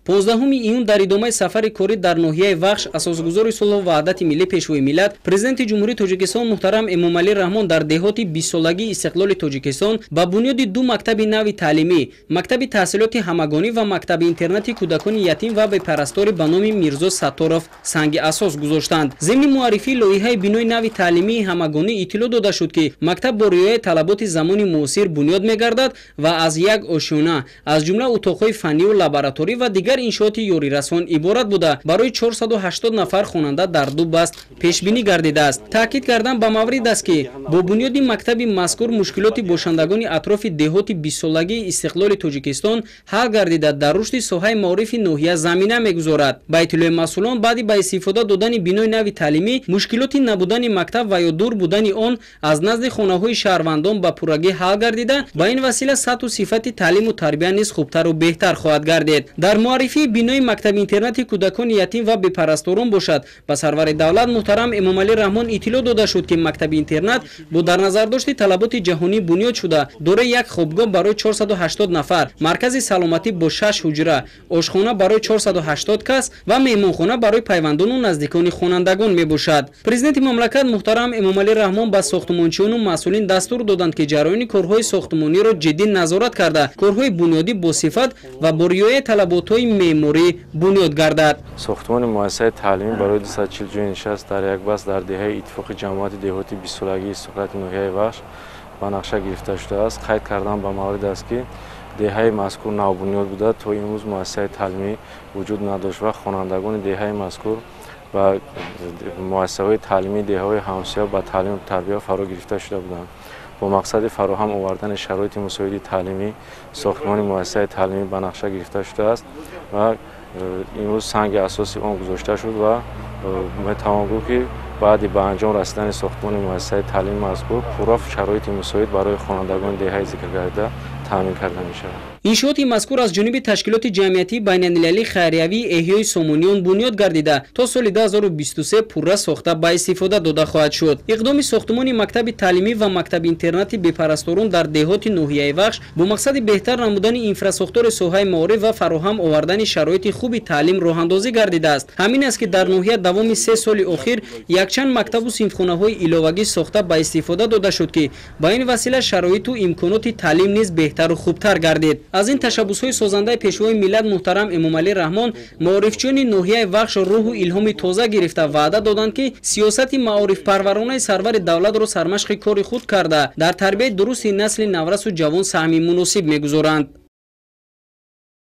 15 июн дар идомаи сафари корӣ дар ноҳияи Вахш асосгузори сулҳу ваҳдати миллӣ, Пешвои миллат, Президенти Ҷумҳурии Тоҷикистон муҳтарам Эмомалӣ Раҳмон дар деҳоти 20-солагии истиқлоли Тоҷикистон ба бунёди ду мактаби нави таълимӣ, мактаби таҳсилоти ҳамагонӣ ва мактаби интернати кӯдакони ятим ва бепарасторӣ ба номи Мирзо Сатторов санги асос гузоштанд. Зимни муаррифии лоиҳаи бинои нави таълимии ҳамагонӣ иттилоъ дода шуд, ки мактаб бо риояи талаботи замони муосир бунёд мегардад ва аз як ошёна, аз ҷумла утоқҳои фанниву лабораторӣ ва дигар иншооти ёрирасон иборат буда, барои 480 нафар хонанда дар ду баст пешбинӣ гардидааст. Таъкид кардан ба маврид аст, ки бо бунёди мактаби мазкур мушкилоти бошандагони атрофи деҳоти 20-солагии истиқлоли Тоҷикистон ҳал гардида, дар рушди соҳаи маорифи ноҳия замина мегузорад. Ба иттилои масъулон, баъди ба истифода додани бинои нави таълимӣ мушкилоти набудани мактаб ва ё дур будани он аз назди хонаҳои шаҳрвандон ба пуррагӣ ҳал гардида, ба ин васила сатҳу сифати таълиму тарбия низ хубтару беҳтар хоҳад гардид. Дар муаррифии бинои мактаби интернати кӯдакони ятим ва бепарасторон бошад, ба сарвари давлат муҳтарам Эмомалӣ Раҳмон иттилоъ дода шуд, ки мактаби интернат бо дар назардошти талаботи ҷаҳонӣ бунёд шуда, дорои як хобгоҳ барои 480 нафар, маркази саломатӣ бо 6 ҳуҷра, ошхона барои 480 кас ва меҳмонхона барои пайвандону наздикони хонандагон мебошад. Президенти мамлакат муҳтарам Эмомалӣ Раҳмон ба сохтмончиёну масъулин дастур доданд, ки ҷараёни корҳои сохтмониро ҷиддӣ назорат карда, корҳои бунёдӣ бо сифат ва бо риояи талаботҳои меъморӣ бунёд гардад. Сохтмони муассисаи таълимӣ барои 240 ҷойи нишаст дар як баст дар деҳаи Иттифоқи ҷамоати деҳоти 20-солагии истиқлолияти ноҳияи Вахш ба нақша гирифта шудааст. Қайд кардан ба маврид аст, ки деҳаи мазкур навбунёд буда, то имрӯз муассисаи таълимӣ вуҷуд надошт ва хонандагони деҳаи мазкур ба муассисаҳои таълимии деҳаҳои ҳамсоя ба таълиму тарбия фаро гирифта шуда буданд. Бо мақсади фароҳам овардани шароити мусоиди таълимӣ сохтмони муассисаи таълимӣ ба нақша гирифта шудааст ва имрӯз санги асоси он гузошта шуд ва метавон гуфт, ки баъди ба анҷом расидани сохтмони муассисаи таълимии мазкур пурра шароити мусоид барои хонандагони деҳаи зикргардида таъмин карда мешавад. Иншооти мазкур аз ҷониби ташкилоти ҷамъиятии байналмилалии хайриявии эҳёи Сомониён бунёд гардида, то соли 2023 пурра сохта ба истифода дода хоҳад шуд. Иқдоми сохтмони мактаби таълимӣ ва мактаби интернати бепарасторон дар деҳоти ноҳияи Вахш бо мақсади беҳтар намудани инфрасохтори соҳаи маориф ва фароҳам овардани шароити хуби таълим роҳандозӣ гардидааст. Ҳамин аст, ки дар ноҳия давоми 3 соли охир якчанд мактабу синфхонаҳои иловагӣ сохта ба истифода дода шуд, ки ба ин васила шароиту имконоти таълим низ беҳтару хубтар гардид. Аз ин ташаббусҳои созандаи Пешвои миллат муҳтарам Эмомалӣ Раҳмон маорифчиёни ноҳияи Вахш рӯҳу илҳоми тоза гирифта, ваъда доданд, ки сиёсати маорифпарваронаи сарвари давлатро сармашқи кори худ карда, дар тарбияи дурусти насли наврасу ҷавон саҳми муносиб мегузоранд.